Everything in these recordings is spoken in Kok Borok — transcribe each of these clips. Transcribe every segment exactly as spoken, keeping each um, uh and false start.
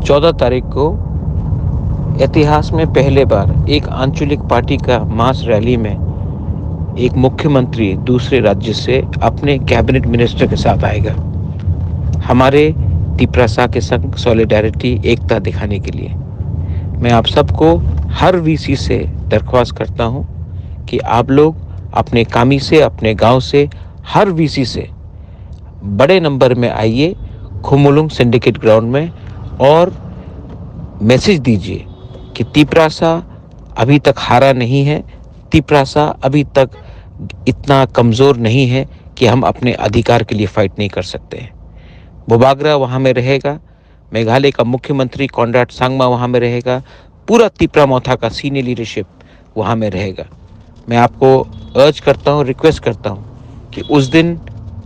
चौदह तारीख को इतिहास में पहले बार एक आंचलिक पार्टी का मास रैली में एक मुख्यमंत्री दूसरे राज्य से अपने कैबिनेट मिनिस्टर के साथ आएगा, हमारे तिपरासा के संग सॉलिडारिटी, एकता दिखाने के लिए। मैं आप सबको, हर वीसी से दरख्वास्त करता हूँ कि आप लोग अपने कामी से, अपने गांव से, हर वीसी से बड़े नंबर में आइए खुमुलुंग सिंडिकेट ग्राउंड में और मैसेज दीजिए कि तिपरासा अभी तक हारा नहीं है, तिपरासा अभी तक इतना कमज़ोर नहीं है कि हम अपने अधिकार के लिए फाइट नहीं कर सकते हैं। बोबाग्रा वहाँ में रहेगा, मेघालय का मुख्यमंत्री कॉनराड संगमा वहाँ में रहेगा, पूरा तिपरा मोथा का सीनियर लीडरशिप वहाँ में रहेगा। मैं आपको अर्ज करता हूँ, रिक्वेस्ट करता हूँ कि उस दिन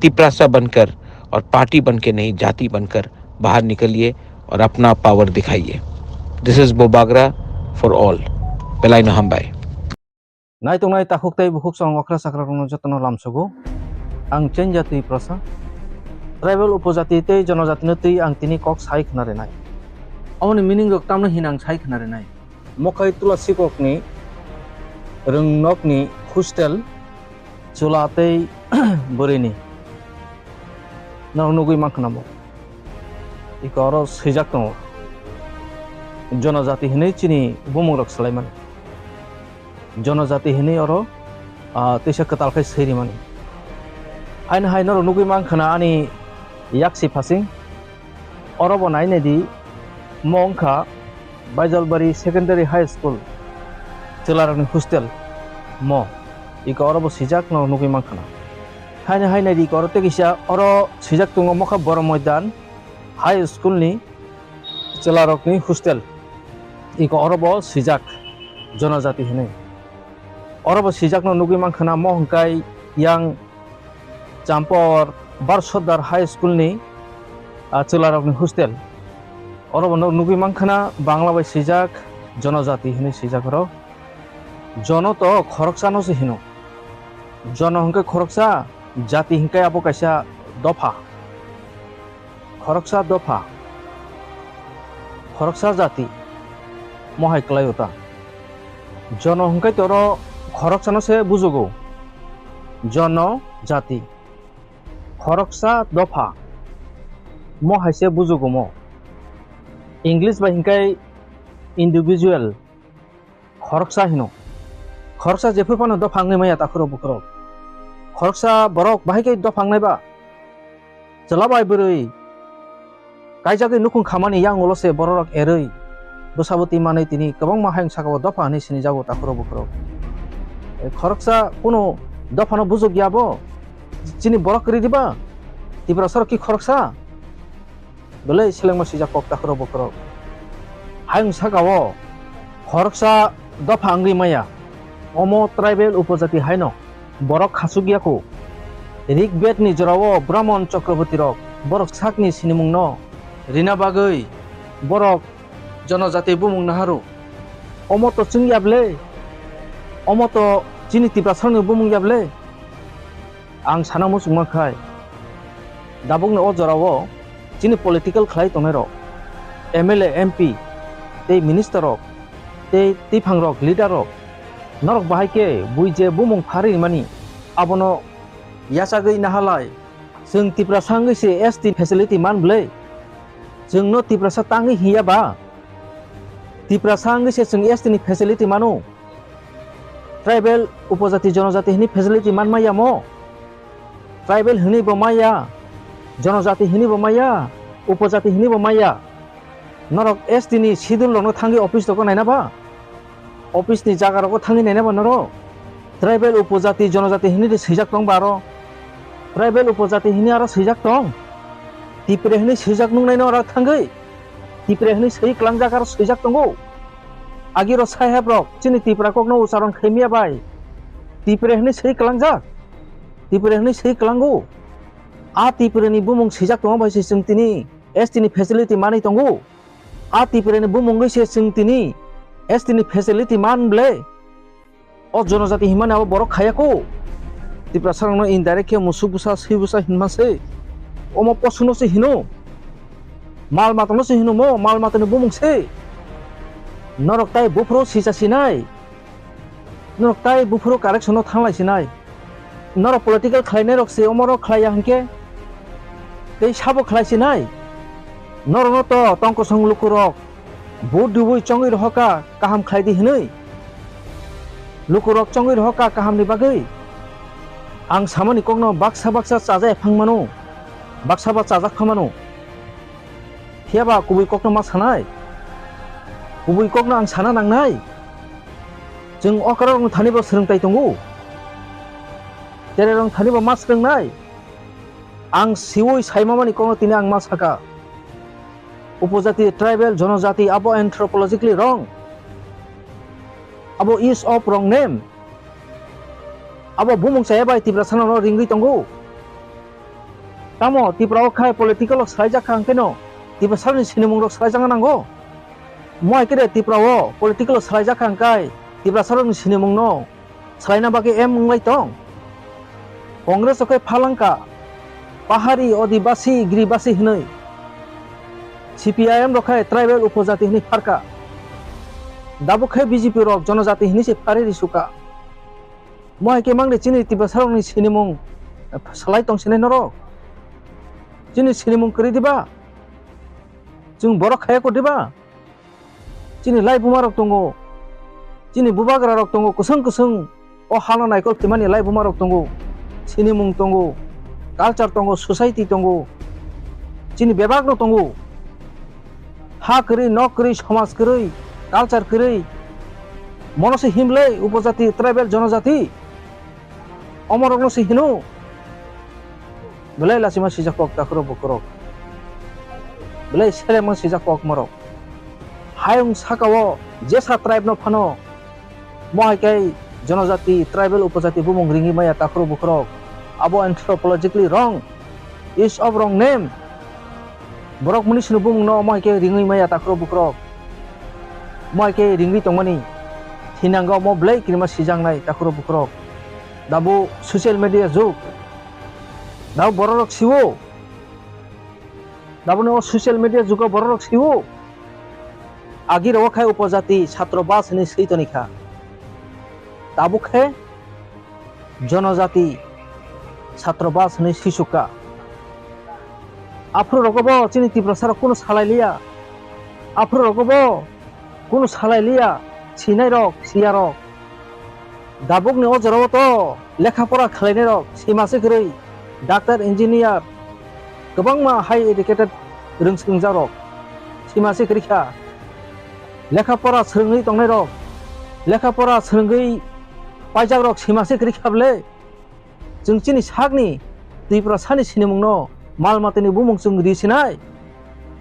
तिपरासा बनकर और पार्टी बन के नहीं, जाति बनकर बाहर निकलिए और अपना पावर दिखाइए। This is Bobagra for all. Belai no hambai. Naitongnai takhuk tei bukhuk song okra chakra rokno jotono lamsogo. Ang Chenjati Prasa. Tribal upojati tei jonojatino twi ang tini kok sai khna rinai. Aboni meaning rok tamno hino ang sai khna rinai. Mokhai tula sikokni rwngnokni hostel chwla tei bwrwini norok nugwi mankha namo. Iko oro swijak tongo. Jonojati hinwi chini bumungrok swlaimani. Jonojati hinwi oro, ah, teisa kwtal khai swi rimani. Haino hai norok nugwi mankha na ani yaksi phasing. Oro bo nai nai di, mo wngkha Baijalbari Secondary High School, chwlarokni hostel mo. Iko oro bo swijak no nugwi mankha na. Haino hai nai di, iko oro tei kisa oro swijak tongo, mokha Boro Moidan High School ni chwlarokni hostel. Iko oro bo swijak, jonojati hinwi. Oro bo swijak no nugwi mankha na, mo hwnkhe yang Champor Bar Sordar High School ni, ah, chwlarokni hostel. Oro bo no nugwi mankha na, Bangla bai swijak, jonojati hinwi swijak oro. Jono to khoroksa no se hino. Jono hwnkhe khoroksa, jati hwnkhe abo kaisa dopha. Khoroksa dopha, khoroksa jati, mo hai kwlaio ta. Jono hwnkhe toro khoroksano se bujugo. Jono jati, khoroksa dopha, mo hai se bujugo mo. English bai hwnkhe individual. Khoroksa hino. Khoroksa jephru phano dopha wngwi maya takhurok bukhurok. Khoroksa borok bahai khe dopha wngnai ba? Chwla bai bwrwi kaijagwi nukhung khamani yang ulo se bororok erwi bwsabo twi manwi tini kwbangma hayung sakao dopha hwnwi sinijago takhurok bukhurok. Khoroksa kunu dophano bujukya bo? Chini borok kwrwi diba? Tiprasarok ki khoroksa? Belai selengma swijak kok takhurok bukhurok. Hayung sakao khoroksa dopha wngwi maya. Omo tribal upojati haino borok khachuk yaku. Rig Bed ni jorao Brahmon Chakraborti rok borok sakni sinimung no rina bagwi borok jonojati bumung naharu. Omo to chwng ya ble? Omo to chini Tiprasarokni bumung ya ble? Ang sana muchungma khai, dabukni o jorao chini political khlai tongnairok, M L A, M P, tei minister rok, tei twiphangrok, leader rok, norok bahai khe bui je bumung pharwi rimani, abono yachagwi nahalai. Chwng Tiprasa wngwi se S T facility man bwlai? Chwngno Tiprasa tangwi hinya ba? Tiprasa wngwi se chwng S T ni facility mano? Tribal, upojati, jonojati hwnwi facility man maya mo? Tribal hwnwi bo maya, jonojati hwnwi bo maya, upojati hwnwi bo maya. Norok S T ni schedule rokno thangwi office rokno naina ba? Office ni jaga rogo thangwi naina ba norok? Tribal, upojati, jonojati hwnwi de swijak tong ba aro? Tribal, upojati hwnwi aro swijak tong? Tipre hwnwi swijak nuknai no aro thangwi? Tipre hwnwi swi klangjak aro swijak tongo? Agiro saheb rok chini Tipra kokno ucharon khaimya bai Tipre hwnwi swi klangjak? Tipre hwnwi swi klango? A Tipre ni bumung swijak tongo bai se chwng tini S T ni facility manwi tongo? A Tipre ni bumung wngwi se chwng tini S T ni facility man ble? O jonojati hinmani abo borok khaya ko? Tiprasarokno indirect khe musuk bwsa, swi bwsa hinma se. Omo posuno se hino. Mal matano se hinomo, mal matani bumung se. Norok tai buphuru sisa sinai. Norok tai buphuru correction no thanglai sinai. Norok political khlainai rok se omoro khlaiya hinkhe. Tei sabo khlai sinai. Norokno to tongkosong lukurok vote dubui chongwi rohoka kaham khlai di hinwi. Lukurok chongwi rohoka kahamni bagwi. Ang samani kokno baksa baksa chajak phang mano. Baksa ba chajak pha mano. Phiya ba kubui kokno ma sanai? Kubui kokno ang sana nangnai. Chwng okrarokno thani bo swrwngtai tongo. Chererokno thani bo ma swrwngnai. Ang siwi saimamani kokno tini ang ma saka. Upojati, tribal, jonojati, abo anthropologically wrong. Abo use of wrong name. Abo bumung chaya bai Tiprasano ringwi tongo. Tamo Tipra o khai political o swlaijak kha hwnkhe no Tiprasarokni sinimung rok swlaijak nango. Mo hai khe de Tipra o political o swlaijak kha hwnkhe Tiprasarokni sinimung no swlaina bagwi em wnglai tong. Congress o khe phalangka pahari, odibasi, giribasi hinwi. C P I M rok khe tribal upojati hinwi pharka. Dabuk khe B J P rok jonojati hinwi se phari risuka. Mo hai khe mang de chini Tiprasarokni sinimung swlai tong sinai norok. Chini sinimung kwrwi diba? Chwng borok khaya kho diba? Chini lai buma rok tongo. Chini bubagra rok tongo, kwswng kwswng o hano naikol khimani lai buma rok tongo. Sinimung tongo, culture tongo, society tongo. Chini bebak no tongo. Ha kwrwi, nok kwrwi, somaj kwrwi, culture kwrwi. Mono se himlai upojati, tribal, jonojati. Omorokno se hino. Belai lachima sijak kok takhurok bukhurok. Belai selemang sijak kok morok. Hayung sakao jesa tribe no phano. Mo hai khe jonojati, tribal, upojati bumung ringwi maya takhurok bukhurok. Abo anthropologically wrong. Use of wrong name. Borok muni sino bumung no mo hai khe ringwi maya takhurok bukhurok. Mo hai khe ringwi tongmani. Thinango mo belai kirima sijaknai takhurok bukhurok. Dabo social media jug. Dabo bororok siwo. Dabo no social media jugo bororok siwo. Agi rogo khai upojati satro bas hinwi swi toni kha. Tabuk khe jonojati satro bas hinwi swisukha. Aphuru rogo bo chini Tiprasa rok kunu salai liya. Aphuru rogo bo kunu salai liya, sinai rok, siya rok. Dabuk ni o jora o to lekha pora khlai nai rok, sima se kwrwi, doctor, engineer, kwbangma high educated rwngswngjak rok, sima se kwrwi kha. Lekha pora swrwngwi tongnai rok, lekha pora swrwngwi paijak rok sima se kwrwi kha bwle. Chwng chini sakni Tiprasani sinimungno mal matani bumung chwng ri sinai.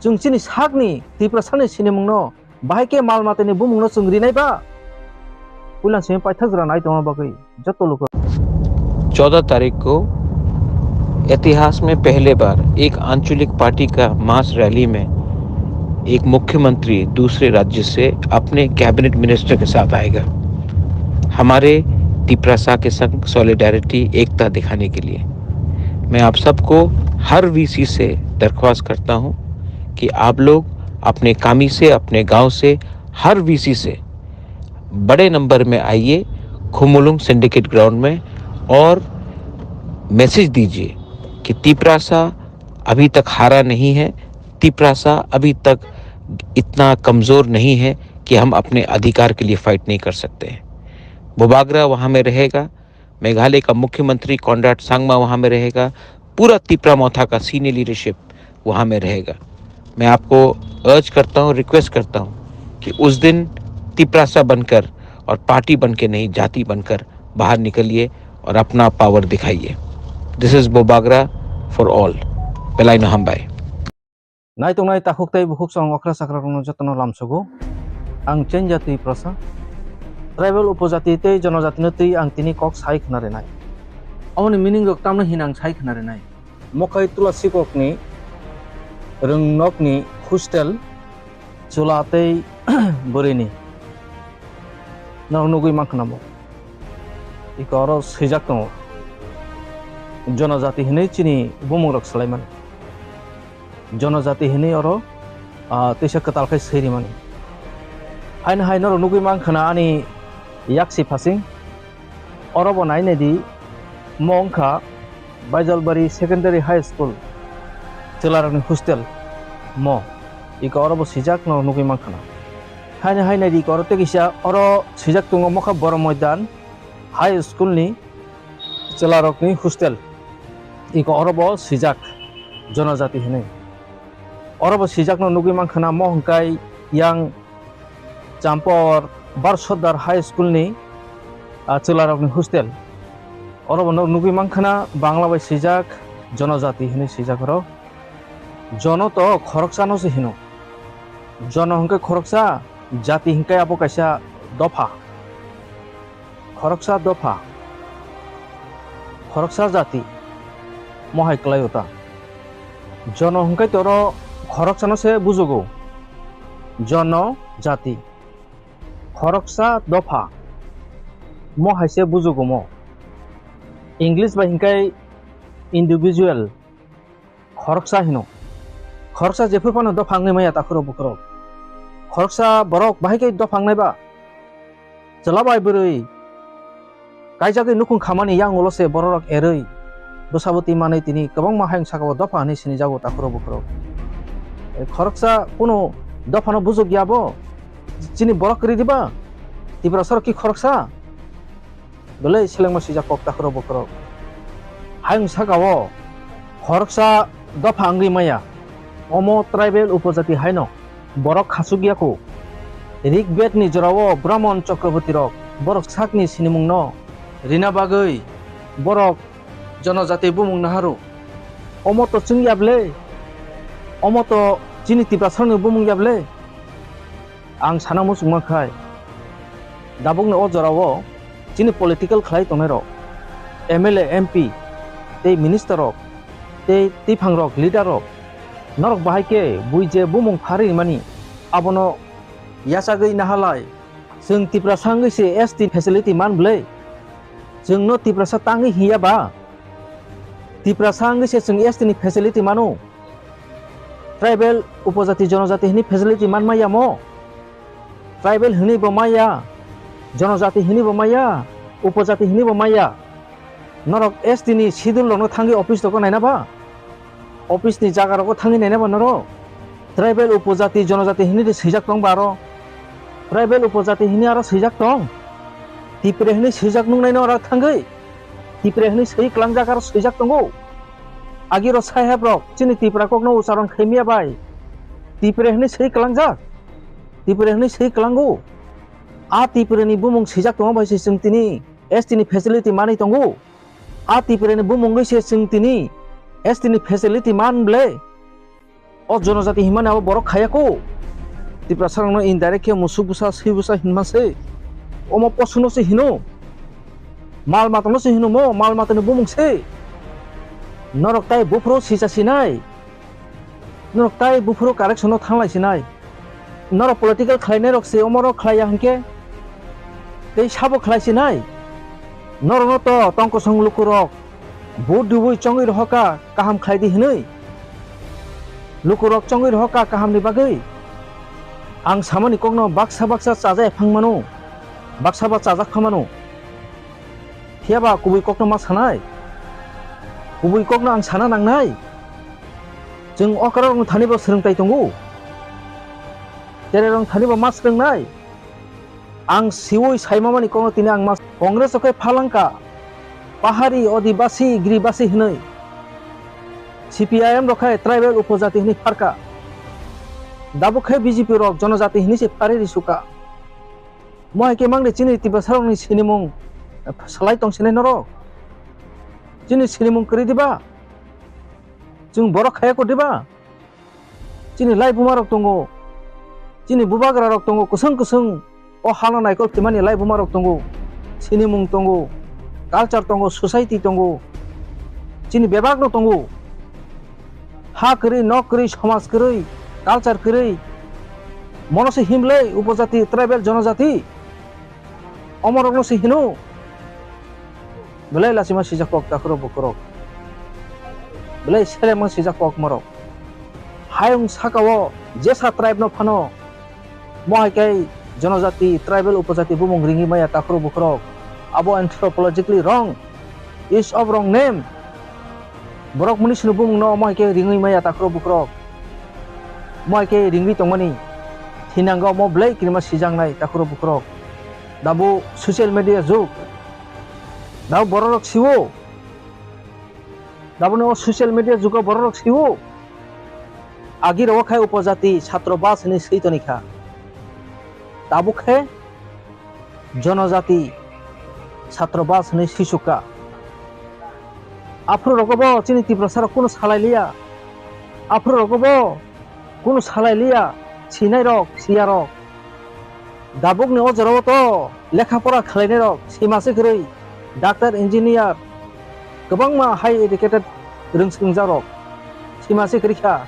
Chwng chini sakni Tiprasani sinimungno bahai khe mal matani bumungno chwng rinai ba? Puilan simi paithak jora nai tongma bagwi joto luku. चौदह तारीख को इतिहास में पहले बार एक आंचलिक पार्टी का मास रैली में एक मुख्यमंत्री दूसरे राज्य से अपने कैबिनेट मिनिस्टर के साथ आएगा, हमारे तिपरासा के संग सॉलिडारिटी, एकता दिखाने के लिए। मैं आप सबको, हर वीसी से दरख्वास्त करता हूं कि आप लोग अपने कामी से, अपने गांव से, हर वीसी से बड़े नंबर में आइए खुमुलुंग सिंडिकेट ग्राउंड में और मैसेज दीजिए कि तिपरासा अभी तक हारा नहीं है, तिपरासा अभी तक इतना कमज़ोर नहीं है कि हम अपने अधिकार के लिए फाइट नहीं कर सकते हैं। बोबाग्रा वहाँ में रहेगा, मेघालय का मुख्यमंत्री कॉनराड संगमा वहाँ में रहेगा, पूरा तिपरा मोथा का सीनियर लीडरशिप वहाँ में रहेगा। मैं आपको अर्ज करता हूँ, रिक्वेस्ट करता हूँ कि उस दिन तिपरासा बनकर और पार्टी बन के नहीं, जाति बनकर बाहर निकलिए और अपना पावर दिखाइए। This is Bobagra for all. Belai no hambai. Nai tongnai takhuk tei bukhuk chwng okra chakra rokno jotono lamsogo. Ang Chenja Tiprasa, tribal upojati tei jonojatino twi ang tini kok sai khna rinai. Aboni meaning rok tamno hin ang sai khna rinai. Mokhai Tulasikokni rwngnokni hostel chwla tei bwrwini norok nugwi mankha namo. Iko oro swijak tongo. Jonojati hinwi chini bumung rok swlaimani. Jonojati hinwi oro ah, twisa kwtal khe swi rimani. Haino hai norok nugwi mankha na ani yaksi phasing. Oro bo nai nai di, mo wngkha Baijalbari Secondary High School, chwlarokni hostel mo. Iko oro bo swijak no nugwi mankha na. Haino hai nai di, iko oro tei kisa oro swijak tongo, mokha Borom Moidan High School ni chwlarokni hostel. Iko oro bo swijak jonojati hinwi. Oro bo swijak no nugwi mankha na, mo hwnkhai yang Champor Bar Sordar High School ni, ah, chwlarokni hostel. Oro bo no nugwi mankha na Bangla bai swijak jonojati hinwi swijak oro. Jono to khoroksa no se hino. Jono hwnkhe khoroksa, jati hwnkhe abo kaisa dopha. Khoroksa dopha, khoroksa jati, mohai kwlaio ta. Jono hwnkhe toro khoroksano se bujugo. Jono jati, khoroksa dopha, mohai se bujugo mo. English bai hwnkhe individual, khoroksa hino. Khoroksa jephru phano dopha wngwi maya takhurok bukhurok. Khoroksa borok bahai khe dopha wngnai ba? Chwla bai bwrwi kaijagwi nukhung khamani yang ulo se bororok erwi bwsabwtwi manwi tini kwbangma hayung sakao dopha hwnwi sinijago takhurok bukhurok. Khoroksa kunu dophano bujok ya bo? Chini borok kwrwi diba? Tiprasarok ki khoroksa? Belai selengma swijak kok takhurok bukhurok. Hayung sakao khoroksa dopha wngwi maya. Omo tribal upojati haino borok khachuk ya kho. Rig Bed ni jorao Brahmon Chakraborti rok borok sakni sinimung no rina bagwi borok jonojati bumung naharu. Omo to chwng ya ble? Omo to chini Tiprasarokni bumung ya ble? Ang sana muchungma khai, dabukni o jorao chini political khlai tongnairok, M L A, M P, tei minister rok, tei twiphangrok, leader rok, norok bahai khe bui je bumung pharwi mani, abono yachagwi nahalai. Chwng Tiprasa wngwi se S T facility man bwlai? Chwngno Tiprasa tangwi hinya ba? Tiprasa wngwi se chwng S T ni facility mano? Tribal upojati jonojati hwnwi facility man maya mo? Tribal hwnwi bo maya, jonojati hwnwi bo maya, upojati hwnwi bo maya. Norok S T ni schedule rokno thangwi office rogo naina ba? Office ni jaga rogo thangwi naina ba norok? Tribal upojati jonojati hwnwi de swijak tong ba aro? Tribal upojati hwnwi aro swijak tong? Tipre hwnwi swijak nuknaino aro thangwi? Tipre hwnwi swi klangjak aro swijak tongo? Agiro saheb rok chini Tipra kokno ucharon khaimya bai Tipre hwnwi swi klangjak? Tipre hwnwi swi klango? A Tipre ni bumung swijak tongo bai se chwng tini S T ni facility manwi tongo? A Tipre ni bumung wngwi se chwng tini S T ni facility man ble? O jonojati hinmani abo borok khaya kho. Tiprasarokno indirect khe musuk bwsa, swi bwsa hinma se. Omo posuno se hino. Mal matano se hino mo, mal matani bumung se. Norok tai buphuru sisa sinai. Norok tai buphuru correction no thanglai sinai. Norok political khlainai rok se omorok khlaiya hinkhe tei sabo khlai sinai. Norokno to tongkosong lukurok vote dubui chongwi rohoka kaham khlai di hinwi. Lukurok chongwi rohoka kahamni bagwi. Ang samani kokno baksa baksa chajai phang mano, baksa ba chajak pha mano. Phiya ba kubui kokno ma sanai? Kubui kokno ang sana nangnai? Chwng okra rokni thani bo swrwngtai tongo. Tere rok thani bo ma swrwngnai. Ang siwi saimamani kokno tini ang ma Congress o khe phalangka. Pahari, Adibasi, Giribasi hinwi. C P I M rok khe tribal upojati hinwi pharka. Dabuk khe B J P rok jonojati hinwi se pharwi risuka. Mo hai khe mangni chini Tiprasarokni sinimung, eh, salai tong sinai norok? Chini sinimung kwrwi diba? Chwng borok khaya kho diba? Chini lai buma rok tongo, chini bubagra rok tongo, kwswng kwswng o hano naikol khimani lai buma rok tongo, sinimung tongo, culture tongo, society tongo, chini bebak no tongo. Ha kwrwi, nok kwrwi, somaj kwrwi, culture kwrwi. Mono se himlai upojati, tribal, jonojati. Omorokno se hino. Belai lachima sijak kok takhurok bukhurok. Belai selengma sijak kok morok. Hayung sakao jesa tribe no phano, mo hai khe jonojati, tribal, upojati bumung ringwi maya takhurok bukhurok. Abo anthropologically wrong, is of wrong name. Borok munisini bumung no mo hai khe ringwi maya takhurok bukhurok. Mo hai khe ringwi tongmani thinango mo belai kirima sijaknai takhurok bukhurok. Dabo social media jug. Dabo bororok siwo. Daboni o social media jugo bororok siwo. Agi rogo khai upojati satro bas hinwi swi toni kha. Tabuk khe jonojati satro bas hinwi swisuk kha. Aphuru rogo bo chini Tiprasa rok kunu salai liya. Aphuru rogo bo kunu salai liya, sinai rok, siya rok. Dabukni o jorao to lekha pora khlainai rok, sima se kwrwi, doctor, engineer, kwbangma high educated rwng swrwngjak rok, sima se kwrwi kha.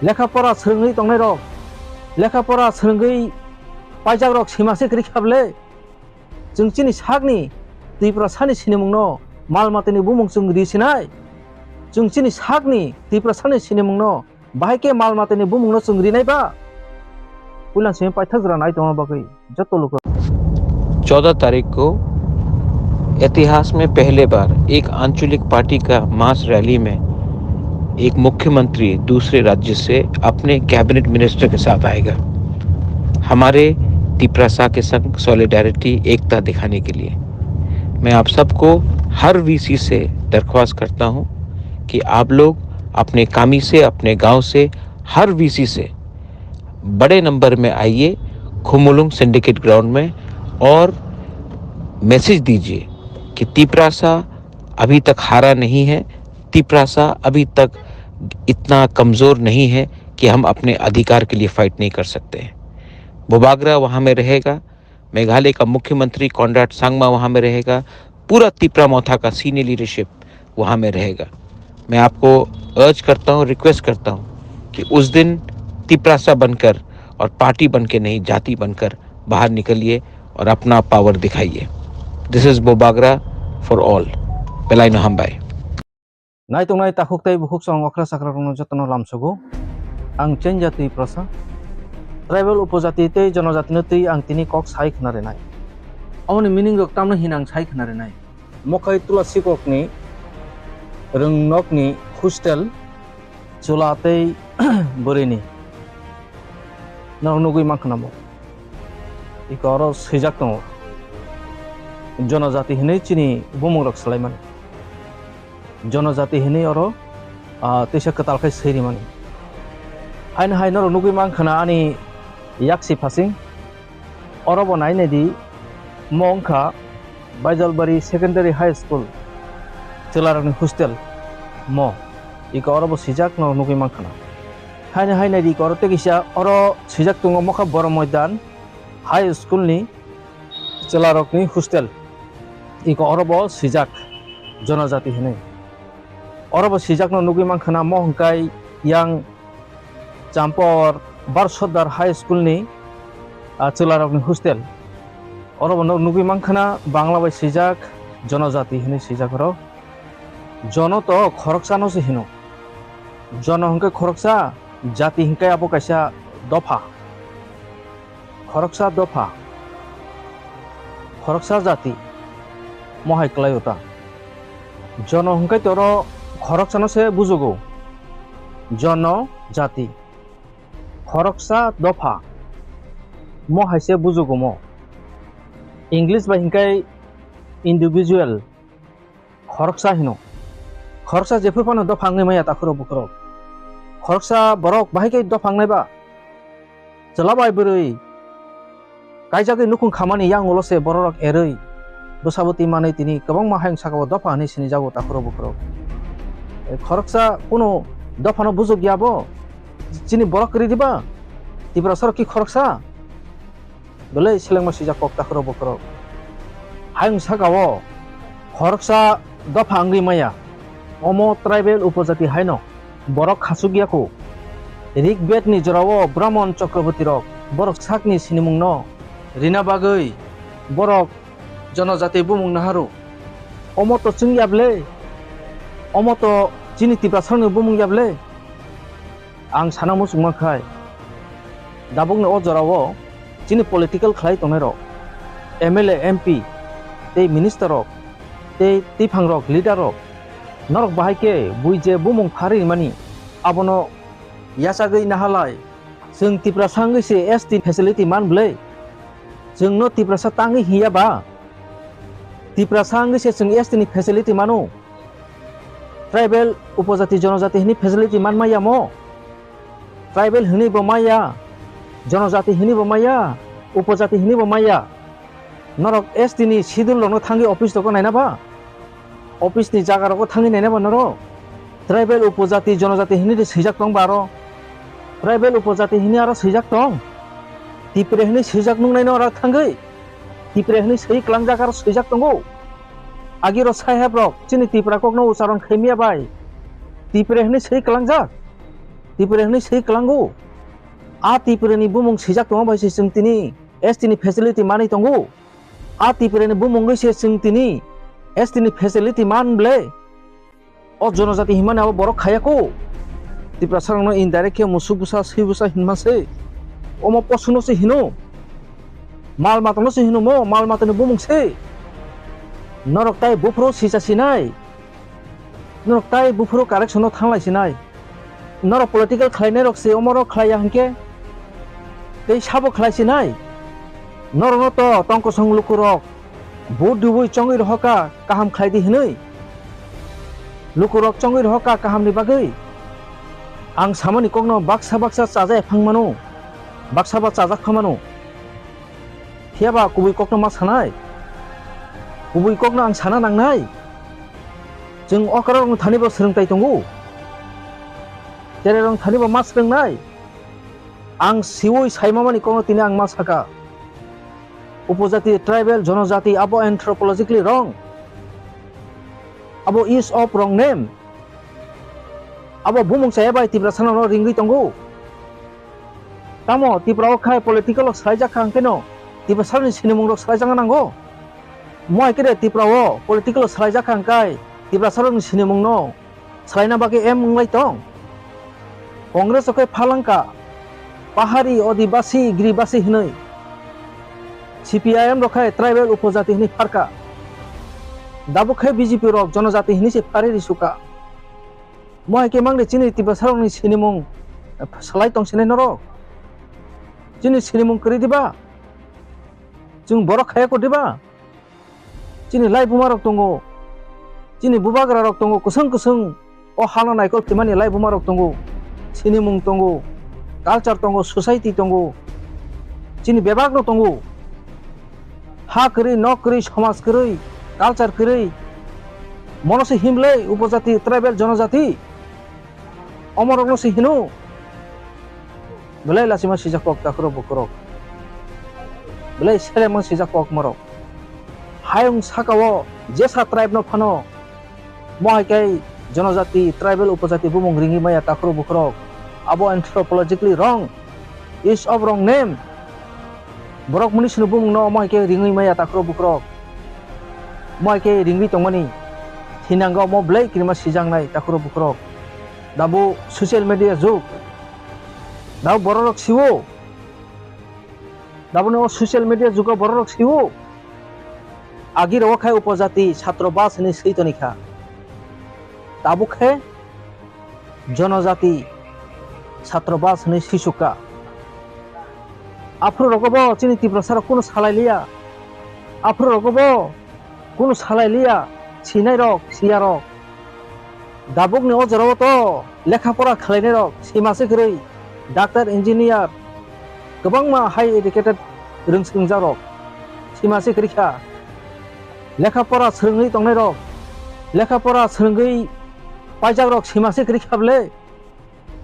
Lekha pora swrwngwi tongnai rok, lekha pora swrwngwi paijak rok, sima se kwrwi kha bwle. Chwng chini sakni Tiprasani sinimungno mal matani bumung chwng ri sinai. Chwng chini sakni Tiprasani sinimungno bahai khe mal matani bumungno chwng rinai ba? Puilan simi paithak jora nai tongma bagwi joto luku. चौदह तारीख को इतिहास में पहले बार एक आंचलिक पार्टी का मास रैली में एक मुख्यमंत्री दूसरे राज्य से अपने कैबिनेट मिनिस्टर के साथ आएगा, हमारे तिपरासा के संग सॉलिडारिटी, एकता दिखाने के लिए। मैं आप सबको हर वीसी से दरख्वास्त करता हूं कि आप लोग अपने कामी से, अपने गांव से, हर वीसी से बड़े नंबर में आइए खुमुलुंग सिंडिकेट ग्राउंड में और मैसेज दीजिए कि तिपरासा अभी तक हारा नहीं है, तिपरासा अभी तक इतना कमज़ोर नहीं है कि हम अपने अधिकार के लिए फाइट नहीं कर सकते हैं। बोबाग्रा वहाँ में रहेगा, मेघालय का मुख्यमंत्री कॉनराड संगमा वहाँ में रहेगा, पूरा तिपरा मोथा का सीनियर लीडरशिप वहाँ में रहेगा। मैं आपको अर्ज करता हूँ, रिक्वेस्ट करता हूँ कि उस दिन तिपरासा बनकर और पार्टी बन के नहीं, जाति बनकर बाहर निकलिए और अपना पावर दिखाइए। This is Bobagra for all. Belai no hambai. Nai tongnai takhuk tei bukhuk song okra chakra rokno jotono lamsugo. Ang chenja twi prosa. Tribal upojati tei jonojatino twi ang tini kok sai khna rinai. Aboni meaning rok tamno hina ang sai khna rinai. Mokhai Tula Sikokni rwngnokni hostel chwla tei bwrwini norok nugwi mankha namo. Iko oro swijak tongo. Jonojati hinwi chini bumungrok swlaimani. Jonojati hinwi oro, ah, teisa kwtal khai swi rimani. Haino hai norok nugwi mankha na ani yaksi phasing. Oro bo nai nai di, mo wngkha Baijalbari Secondary High School, chwlarokni hostel mo. Iko oro bo swijak no nugwi mankha na. Haino hai nai di, iko oro tei kisa oro swijak tongo, mokha Boro Moidan High School ni chwlarokni hostel. Iko oro bo swijak jonojati hinwi. Oro bo swijak no nugwi mankha na, mo hwnkhe yang Champawar Bar Sordar High School ni, ah, chwlarokni hostel. Oro bo nog nugwi mankha na, Bangla bai swijak, jonojati hinwi swijak oro. Jono to khoroksa no se hino. Jono hwnkhe khoroksa, jati hwnkhe abo kaisa dopha. Khoroksa dopha, khoroksa jati, mohai kwlaio ta. Jono hwnkhe toro khoroksano se bujugo. Jono jati, khoroksa dopha, mohai se bujugo mo. English bai hwnkhe individual. Khoroksa hino. Khoroksa jephru phano dopha wngwi maya takhurok bukhurok. Khoroksa borok bahai khe dopha wngnai ba? Chwla bai bwrwi kaijagwi nukhung khamani yang ulo se bororok erwi bwsabo twi manwi tini kwbangma hayung sakao dopha hwnwi sinijago takhurok bukhurok. Khoroksa kunu dophano bujok ya bo? Chini borok kwrwi diba? Tiprasarok ki khoroksa? Belai selengma swijak kok takhurok bukhurok. Hayung sakao khoroksa dopha wngwi maya. Omo tribal upojati haino borok khachuk ya kho. Rig Bed ni jorao Brahmon Chakraborti rok borok sakni sinimung no rina bagwi borok jonojati bumung naharu. Omo to chwng ya ble? Omo to chini Tiprasarokni bumung ya ble? Ang sana muchungma khai, dabukni o jorao chini political khlai tongnairok, M L A, M P, tei minister rok, tei twiphang rok, leader rok, norok bahai khe bui je bumung pharwi mani, abono yachagwi nahalai. Chwng Tiprasa wngwi se S T facility man bwlai? Chwngno Tiprasa tangwi hinya ba? Tiprasa wngwi se chwng S T ni facility mano? Tribal, upojati, jonojati hwnwi facility man maya mo? Tribal hwnwi bo maya, jonojati hwnwi bo maya, upojati hwnwi bo maya. Norok S T ni schedule rokno thangwi office rokno naina ba? Office ni jaga rogo thangwi naina ba norok? Tribal, upojati, jonojati hwnwi de swijak tong ba aro? Tribal, upojati hwnwi aro swijak tong? Tipre hwnwi swijak nuknaino aro thangwi? Tipre hwnwi swi klangjak aro swijak tongo? Agiro saheb rok chini Tipra kokno ucharon khaimya bai Tipre hwnwi swi klangjak? Tipre hwnwi swi klango? A Tipre ni bumung swijak tongma bai se chwng tini S T ni facility manwi tongo? A Tipra ni bumung wngwi se chwng tini S T ni facility man bwlai? O jonojati hinmani abo borok khaya ko? Tiprasa rokno indirect khe musuk bwsa, swi bwsa hinma se. Omo posuno se hino. Mal matano se hino mo, mal matani bumung se. Norok tai buphuru sisa sinai. Norok tai buphuru correction no thanglai sinai. Norok political khlainai rok se omorok khlaiya hinkhe tei sabo khlai sinai. Norokno to tongkosong lukurok vote dubui chongwi rohoka kaham khlai di hinwi. Lukurok chongwi rohoka kahamni bagwi. Ang samani kokno baksa baksa chajaya phang mano, baksa ba chajak pha mano. Phiya ba kubui kokno ma sanai? Kubui kokno ang sana nangnai? Chwng okra rokno thani bo swrwngtai tongo. Tere rok thani bo ma swrwngnai? Ang siwi saimamani kokno tini ang ma saka. Upojati, tribal, jonojati abo anthropologically wrong. Abo use of wrong name. Abo bumung chaya bai Tiprasa no ringwi tongo. Tamo Tipra o khai political o swlaijak kha hwnkhe no Tiprasa ni sinimung rok swlaijak nango. Mo hai khe de Tipra o political o swlaijak kha hwnkhe Tiprasa rok ni sinimung no swlaina bagwi em wnglai tong. Congress o khe phalangka pahari, odibasi, giribasi hinwi. C P I M rok khe tribal upojati hinwi pharka. Dabuk khe B J P rok jonojati hinwi se phari risuka. Mo hai khe mangde chini Tiprasa rokni sinimung, eh, salai tong sinai norok? Chini sinimung kwrwi diba? Chwng borok khaya ko diba? Chini laibuma rok tongo, chini bubagra rok tongo, kwswng kwswng o hano naikol khimani laibuma rok tongo, sinimung tongo, culture tongo, society tongo, chini bebak no tongo. Ha kwrwi, nok kwrwi, somaj kwrwi, culture kwrwi. Mono se himlai upojati, tribal, jonojati. Omorokno se hino. Belai lachima sijak kok takhurok bukhurok. Belai selemang sijak kok morok. Hayung sakao jesa tribe no phano. Mo hai khe jonojati, tribal, upojati bumung ringwi maya takhurok bukhurok. Abo anthropologically wrong. Use of wrong name. Borok muni sino bumung no omo hai khe ringwi maya takhurok bukhurok. Omo hai khe ringwi tongmani. Thinango omo belai kirima sijaknai takhurok bukhurok. Dabo social media jug. Dabo bororok siwo. Dabo no social media jugo bororok siwo. Agi rogo khai upojati satro bas hinwi swi toni kha. Tabuk khe jonojati satro bas hinwi swisukha. Aphuru rogo bo chini Tiprasa rok kunu salai liya. Aphuru rogo bo kunu salai liya. Sinai rok, siya rok. Dabuk ni o jora o to lekha pora khlai nai rok, sima se kwrwi, doctor, engineer, kwbangma high educated rwngswngjak rok, sima se kwrwi kha. Lekha pora swrwngwi tongnai rok, lekha pora swrwngwi paijak rok sima se kwrwi kha bwle.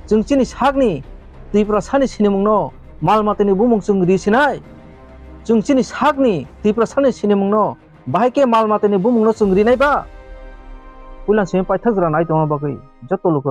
Chwng chini sakni Tiprasani sinimungno mal matani bumung chwng ri sinai. Chwng chini sakni Tiprasani sinimungno bahai khe mal matani bumungno chwng rinai ba? Puilan simi paithak jora nai tongma bagwi joto luku